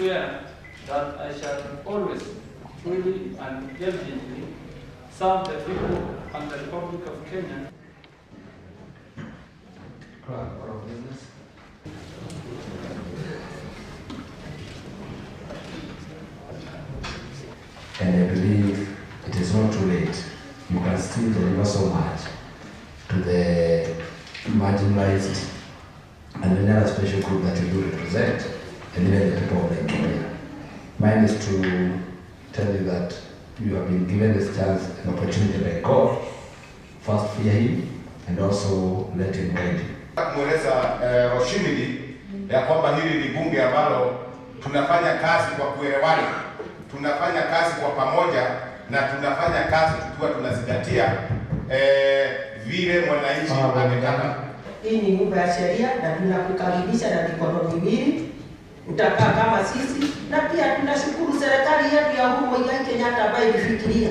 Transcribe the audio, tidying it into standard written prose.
swear that I shall always truly and diligently serve the people and the Republic of Kenya. Clerk, order of business. And I believe it is not too late. You can still deliver so much to the marginalized and any other special group that you do represent, and even the people of Laitopia. Mine is to tell you that you have been given this chance and opportunity by God. First, fear Him, and also let Him guide you. Kumweleza Roshimili ya kwamba hili ni bunge ambalo tunafanya kazi kwa kuelewana, tunafanya kazi kwa pamoja na tunafanya kazi tukiwa tunazingatia vile mwananchi ametaka. Hii ni nyumba ya sheria na tunakukaribisha na mikono miwili, utakaa kama sisi, na pia tunashukuru serikali yetu ya Uhuru Muigai Kenyatta ambayo ilifikiria